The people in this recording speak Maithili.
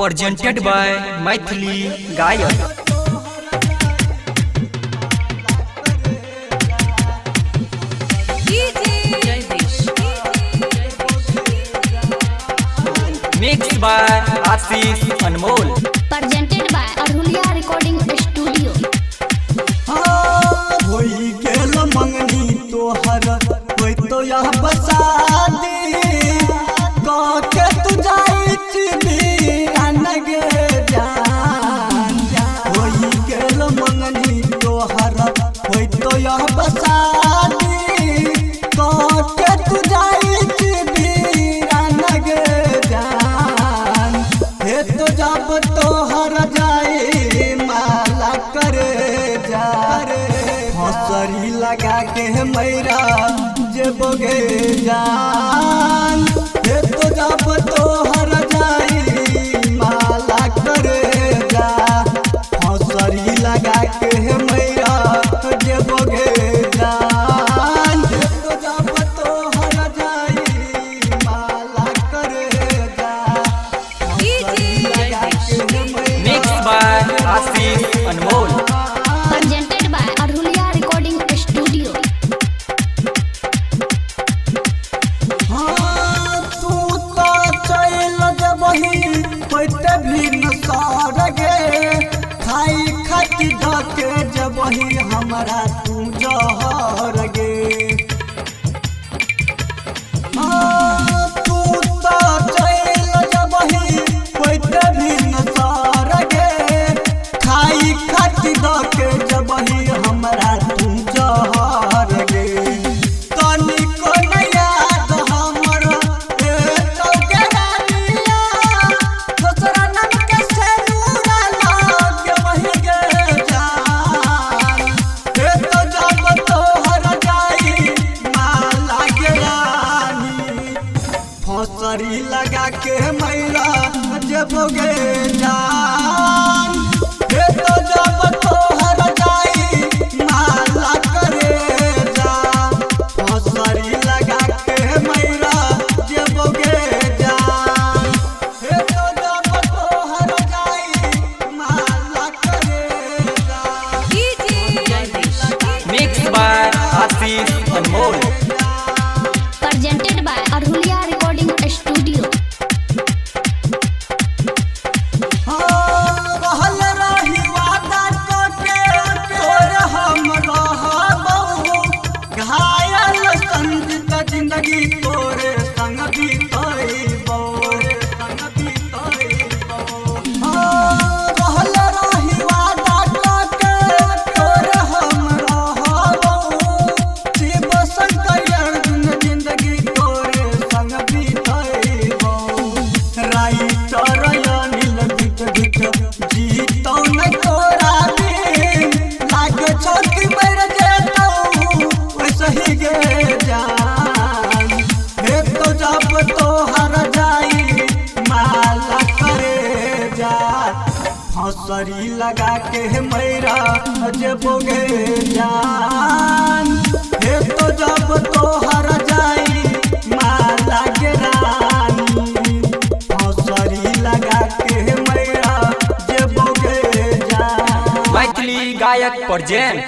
प्रेजेंटेड बाय मैथिली गायक। Mix by Ashish Anmol. Presented by Arhulia Recording Studio. होई गेल मंगनी तोहर होई तो यह बसादी के तू जाई चिबी अनगे जान। होई गेल मंगनी तोहर होई तो यह बसादी के तू जाई चिबी अनगे जान। हे तो जब तोहर जाई माला करे जा फसरी लगा के मैरा जे बोगे जान। हे तो जब तोहर जाई माला करे जा फसरी लगा के मैरा जे बोगे जान। हे तो जब तोहर जाई माला करे जा फसरी लगा के मैरा। Mix by Ashish Anmol. Presented by Arhulia Recording Studio. हाँ, तू तो चल जबही होते भी न गे खाई खाती धके जबही हमरा तू जहर गे। हाँ, तू तो चल जबही होते भी न गे खाई खाती धके जबही हमरा तू जहर गे। तनिको न याद हमर ए तोके रानिया दोसरा नाम के सेनुरा लाग वही गे जान। हे तो जब तोहर जाई माला के रानी फसरी लगा के मैरा जब गे जान। हे तो जब तोहर जाई माला करे जा फसरी लगा के मैरा जब गे जान। हे तो जब तोहर जाई माला करे जा। Mix by Ashish Anmol. Presented by Arhulia Recording Studio. हाँ, रहल रही वादा कके तोर हम रहबौ घायल संजित जिंदगी तोरे संग बीतैबौ संग बीतैबौ। हाँ, रहल रही वादा कके तोर हम रहबौ शिव शंकर अर्जुन जिंदगी तोरे संग बीतैबौ। राइटर अनिल बिट बिट जीतौ न तोरा बिन लागे छौ कि मर जेतौ वैसही गे जान। हे तो जब तोहर जाई माला करे जा फसरी लगा के मैरा जब गे जान। हे तो जब तोहर जाई माला के रानी फसरी लगा के मैरा जब गे जान। मैथिली गायक प्रेजेंट।